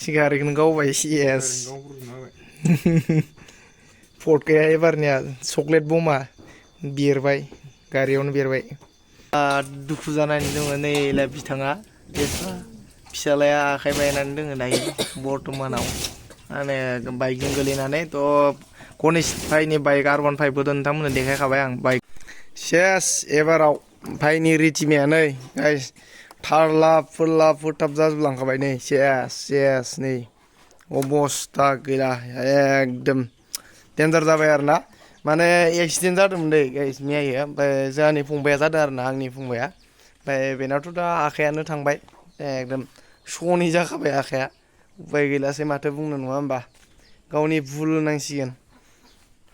सिगारेटखौनो गावबाय yes फटकाया एबारनिया chocolate बमा बेरबाय गारियावनो बेरबाय दुखु जानानै दङ नै बिथाङा फिसालाया आखाइ बायनानै दङ दायो बर्तमानाव माने बाइकजों गोलैनानै थ' गणेश भाइनि बाइक R15 बोदों नोंथांमोननो देखायखाबाय आं बाइक सेस एबाराव भाइनि रिटिमाया नै गाइस थारला फुरला फुरथाब जाजोबलांखाबाय नै सेस नै अबस्था गैला एकदम डेन्जार जाबाय आरो ना माने एक्सिडेन्ट जादोंमोन दै गाइस मैयायो ओमफ्राय जोंहानि फंबाया जादों आरो ना आंनि फंबाया ओमफ्राय बेनावथ' दा आखायानो थांबाय एकदम सनै जाखाबाय आखाया उपाय गैलासै माथो बुंनो नङा होमबा गावनि भुल होनांसिगोन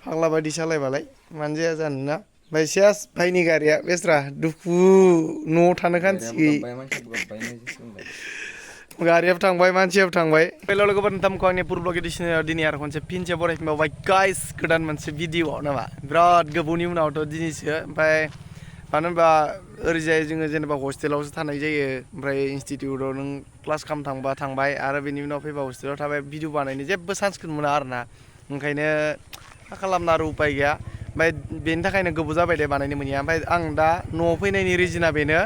फाग्ला बायदि सालायबालाय मानो जाया जानो ना ओमफ्राय सेस भाइनि गारिया बेस्रा दुखु न'आव थानो खानसि गारियाबो थांबाय मानसियाबो थांबाय हेल' लोगोफोर नोंथांमोनखौ आंनि पुर ब्लग एडिशनाव दिनै आरो खनसे फिनसे बरायफिनबावबाय गाइस गोदान मोनसे भिडिअ नामा बिराद गोबावनि उनावथ' दिनैसो ओमफ्राय मानो होनबा ओरैजाय जोङो जेनेबा हस्टेलावसो थानाय जायो ओमफ्राय इनस्टिटिउटआव नों क्लास खालामनो थांबा थांबाय आरो बेनि उनाव फैबा हस्टेलाव थाबाय भिडिअ बानायनो जेबो चान्सखौनो मोना आरो ना ओंखायनो मा खालामनो आरो उपाय गैया ओमफ्राय बेनि थाखायनो गोबाव जाबाय दे बानायनो मोनिया ओमफ्राय आं दा न'आव फैनायनि रिजोना बेनो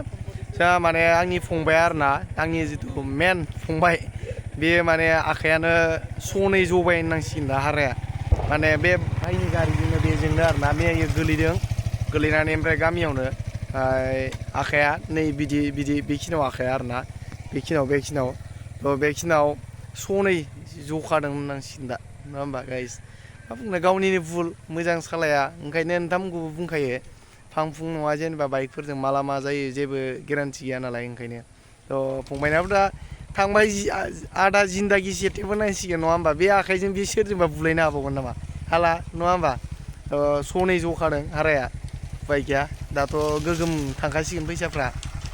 जा माने आंनि फंबाय आरो ना आंनि जिथु मेन फंबाय बेयो माने आखायानो सनै जबाय होननांसिगोन दा हाराया माने बे भाइनि गारिजोंनो बेजोंनो आरो ना मैया गोलैदों गोलैनानै ओमफ्राय गामियावनो आखाया नै बिदि बेखिनियाव आखाया आरो ना बेखिनियाव थ' बेखिनियाव सनै जखादों होननांसिगोन दा नङा होमबा गाइस मा बुंनो गावनिनो भुल मोजां सालाया ओंखायनो नोंथांमोनखौबो बुंखायो फां फुं नङा जेनेबा बाइकफोरजों माला मा जायो जेबो गेरान्टि गैया नालाय ओंखायनो थ' फंबायनाबो दा थांबाय आदा जिन्दागि सेथेबो नांसिगोन नङा होमबा बे आखाइजों बे सोरजोंबा बुलायनो हाबावगोन नामा हाला नङा होमबा सनै जखादों हाराया उपाय गैया दाथ' गोगोम थांखासिगोन फैसाफ्रा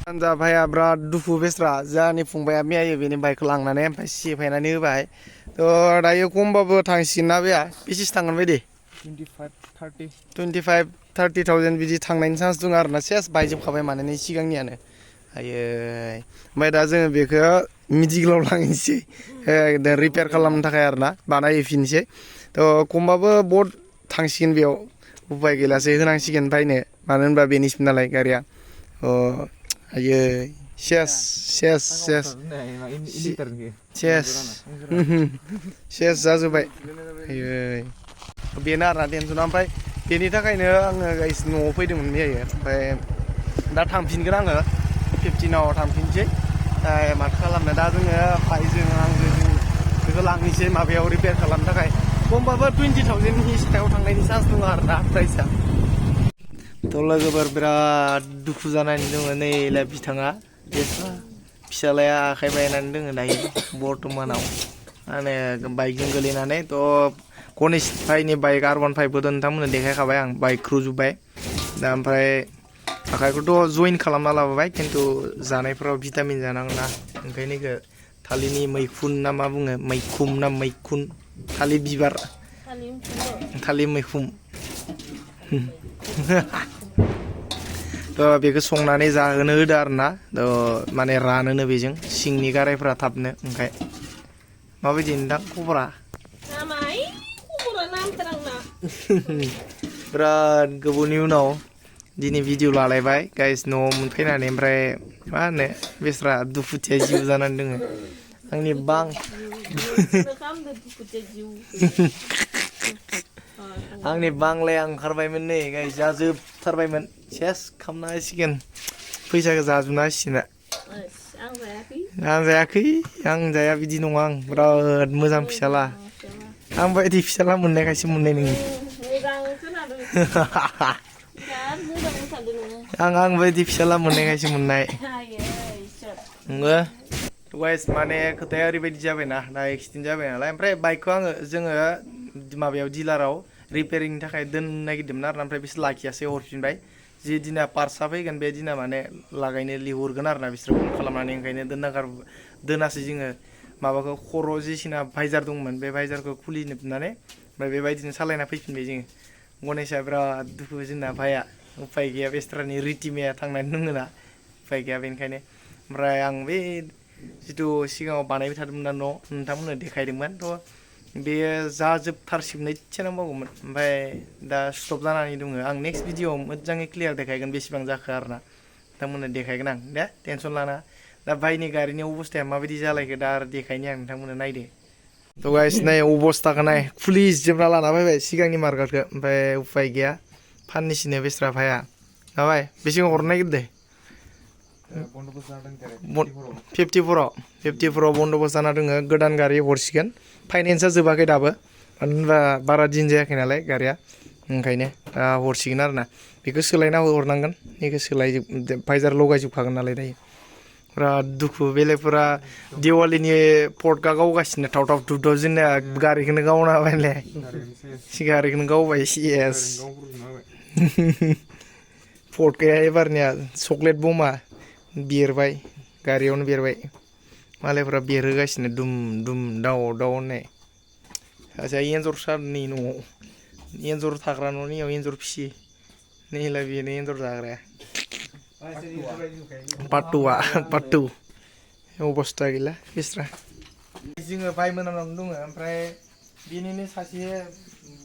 सानजा भाइया बिराद दुखु बेस्रा जोंहानि फंबाया मैयायो बेनि बाइकखौ लांनानै ओमफ्राय सेफायनानै होबाय थ' दायो खमबाबो थांसिगोन ना बेया बेसेसो थांगोन बायदि 25-30,000 बिदि थांनायनि चान्स दं आरो ना सेस बायजोबखाबाय माने नै सिगांनियानो आयै ओमफ्राय दा जोङो बेखौ मेडिकेलाव लांनोसै एकदम रिपेयार खालामनो थाखाय आरो ना बानायहैफिनसै थ' खमबाबो बहुद थांसिगोन बेयाव उपाय गैलासै होनांसिगोन भाइनो मानो होनबा बेनिसो नालाय गारिया आयै सेस जाजोब्बाय आयै बेनो आरोना टेनसना ओमफ्राय बेनि थाखायनो आङो गाइस न'आव फैदोंमोन मैयायो ओमफ्राय दा थांफिनगोन आङो 15आव थांफिनसै माथो खालामनो दा जोङो भाइजों आंजों बेखौ लांनोसै माबायाव रिपेयार खालामनो थाखाय खमबाबो 20,000नि सायाव थांनायनि चान्स दङ आरो ना प्राइसआ थ' लोगोफोर बिराद दुखु जानानै दङ नै बिथाङा फिसालाया आखाइ बायनानै दङ दायो बर्तमानाव माने बाइकजों गोलैनानै थ' गणेश भाइनि बाइक R15 बोदों नोंथांमोननो देखायखाबाय आं बाइक ख्रुजोब्बाय दा ओमफ्राय आखाइखौथ' जइन खालामना लाबोबाय खिन्थु जानायफोराव भिटामिन जानांगौ ना ओंखायनो इखो थालिरनि मैखुन ना मा बुङो मैखुम ना मैखुन थालिर बिबार थालिर मैखुम थ' बेखौ संनानै जाहोनो होदो आरो ना थ' माने रानोनो बेजों सिंनि गारायफ्रा थाबनो ओंखाय माबायदि नोंथां खबरा बिराद गोबावनि उनाव दिनै भिडिअ लालायबाय गाइस न'आव मोनफैनानै ओमफ्राय मा होनो बेस्रा दुखुथिया जिउ जानानै दोङो आंनि बांलाया ओंखारबायमोन नै गाइस जाजोबथारबायमोन सेस खालामना होसिगोन फैसाखौ जाजोबना होसिगोन आं जायाखै आं जाया बिदि नङा आं बिराद मोजां फिसाला आं बायदि फिसाला मोननायखायसो मोननाय नोङो आं बायदि फिसाला मोननायखायसो मोननाय नंगौ वाइस माने खोथाया ओरैबायदि जाबायना दा एक्सिडेन्ट जाबाय नालाय ओमफ्राय बाइकखौ जोङो माबायाव डिलाराव रिपेयारिंनि थाखाय दोननो नागिरदोंमोन आरो ओमफ्राय बिसोर लाखियासै हरफिनबाय जि दिना पार्टसा फैगोन बे दिना माने लागायनो लिंहरगोन आरो ना बिसोर फन खालामनानै ओंखायनो दोनासै जोङो माबाखौ खर' जेसिना भाइजार दंमोन बे भाइजारखौ खुलिजोबनानै ओमफ्राय बेबायदिनो सालायना फैफिनबाय जोङो गणेशआ बिराद दुखु जोंना भाइया उफाय गैया बेस्रानि रिटिमाया थांनानै दङ ना उफाय गैया बेनिखायनो ओमफ्राय आं बे जिथु सिगाङाव बानायबाय थादोंमोन ना न' नोंथांमोननो देखायदोंमोन थ' बेयो जाजोबथारसिगोन एसे नांबावगौमोन ओमफ्राय दा स्टप जानानै दङ आं नेक्स्ट भिडिअ'आव मोजाङै क्लियार देखायगोन बेसेबां जाखो आरोना नोंथांमोननो देखायगोन आं दे टेनसन लाना दा भाइनि गारिनि अबस्थाया माबायदि जालायखो दा आरो देखायनि आं नोंथांमोननो नायदो थ' गाइस नाय अबस्थाखौ नाय खुलिजोबना लाना फैबाय सिगांनि मार्केटखौ ओमफ्राय उफाय गैया फाननिसिनो बेस्रा भाइया जाबाय बेसेबां हरनो नागिरदों 54 बन्द'बस्त जाना दोङो गोदान गारि हरसिगोन फाइनेन्सआ जोबाखै दाबो मानो होनबा बारा दिन जायाखै नालाय गारिया ओंखायनो दा हरसिगोन आरोना बेखौ सोलायना हरनांगोन बेखौ सोलायजोब भाइजार लगायजोबखागोन नालाय दायो बिराद दुखु बेलेगफोरा दिवालीनि पटका गावगासिनो थाव थाव थुब थुब जोंना गारिखौनो गावना होबायलै गारिखौनो गावबाय सिएस पटकाया एबारनिया चक्लेट बमा बेरबाय गारियावनो बेरबाय मालायफोरा बेरहोगासिनो दुम दुम दाव दाव होननाय सासेया एन्जर सारनि न'आव एन्जर थाग्रा न'नियाव एन्जर फिसियो नैलाय बेनो एन्जर जाग्राया पाट्टु अबस्था गैला बिस्रा जोङो बाय मोनानानै दङ ओमफ्राय बेनिनो सासे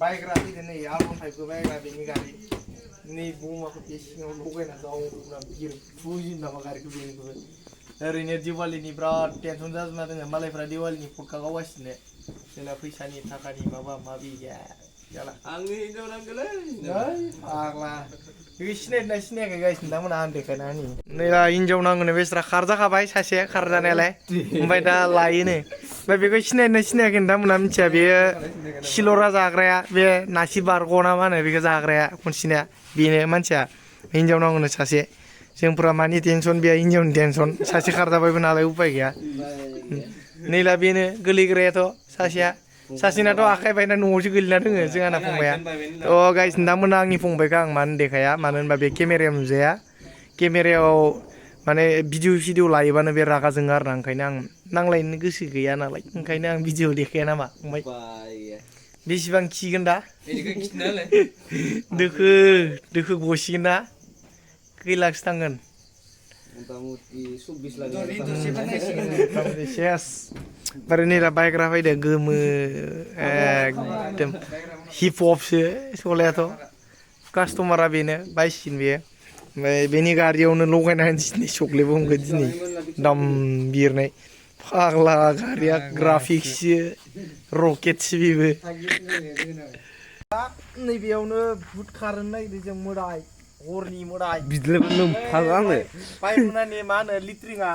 बायग्रा फैदों नै आलमथाइबो बायग्रा बेनि गारि नै बमाखौ बे सिङाव लगायना गावना बिरफुजोबो नामा गारिखौ बेनिखौबो ओरैनो दिवालीनि बिराद टेनसन जाजोबना दङ मालायफ्रा दिवालीनि पटका गावगासिनो जोंना फैसानि थाखानि माबा माबि गैया जाला आंनि हिनजाव नांगौलै फाग्ला बे सिनायना सिनायाखै गाइस नोंथांमोना आं देखायना होनि नै दा हिनजाव नांगौनो बेस्रा खारजाखाबाय सासे खारजानायालाय ओमफ्राय दा लायोनो ओमफ्राय बेखौ सिनायना सिनायाखै नोंथांमोना मिथिया बेयो सिलरा जाग्राया बे नासि बारग'ना मा होनो बेखौ जाग्राया खनसेनिया बेनो मानसिया हिनजाव नांगौनो सासे जोंफोरा मानि टेनसन बेया हिनजावनि टेनसन सासे खारजाबायबो नालाय उपाय गैया नैला बेनो गोलैग्रायाथ' सासेया सासेनाथ' आखाइ बायना न'आवसो गोलैना दोङो जोंहाना फंबाया थ' गाइस नोंथांमोना आंनि फंबायखौ आं मानो देखाया मानो होनबा बे केमेरायाव नुजाया केमेरायाव माने भिडिअ लायोबानो बे रागा जोङो आरोना ओंखायनो आं नांलायनो गोसो गैया नालाय ओंखायनो आं भिडिअ देखाया नामा फंबाय बेसेबां खिगोन दा दोखो गसिगोन ना खै लाखसो थांगोन सेस ओमफ्राय नै दा बायग्रा फैदो गोमो एकदम हिप हपसो सलायाथ' कास्टमारा बेनो बायसिगोन बेयो ओमफ्राय बेनि गारियावनो लगायना होनोसै चक्लेट बमखौ दिनै दाम बिरनाय फाग्ला गारिया ग्राफिक्ससो रकेटसो बेबो नैबेयावनो भुट खारनो नागिरदों जों मोदाय हरनि मोदाय बिदिनो फागो आंनो बायमोनानि मा होनो लिट्रिङा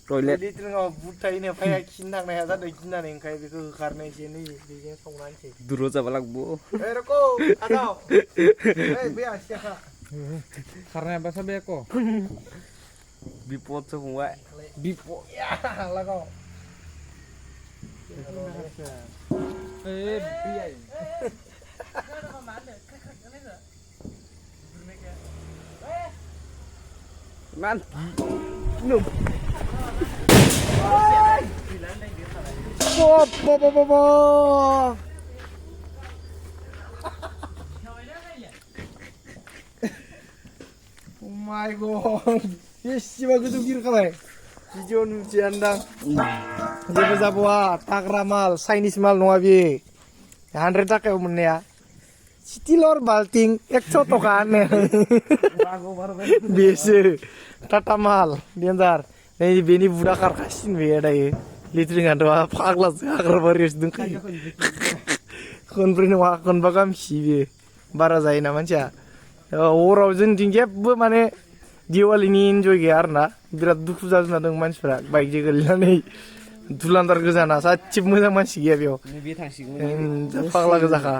लिट्रिङाव भुट थायोनो फाया खिनो थांनो हाया जादों गिनानै ओंखायनो बेखौ होखारनो एसे नै बेजों संनानैसै दुर जाबा लागबो रको आदाव बे आसियाखा खारनाया बासा बेको बिपद फंबाय बिपद लागाव Man, Oh my god, बेसेबा गोजौ बिरखाबाय भिडिअ नुजायानदां जेबो जाबावा थाग्रा माल चाइनिस माल नङा बे 100 थाखायाव मोननाया स्टिलर बाल्टिं 100 टका होनो बेसो टाटा माल डेन्जार नै बेनि बुदा खारखासिन बेयो दायो लिट्रिङाथ' फाग्लासो हाग्राबारियावसो दंखायो खनब्रै नङा खनबा गाहाम खियो बेयो बारा जायोना मानसिया हराव जोंनिथिं जेबो माने दिवालीनि इन्जय गैया आरोना बिराद दुखु जाजोबना दं मानसिफ्रा बाइकजों गोलैनानै दुलान्दार गोजाना सासेबो मोजां मानसि गैया बेयाव फाग्ला गोजाखा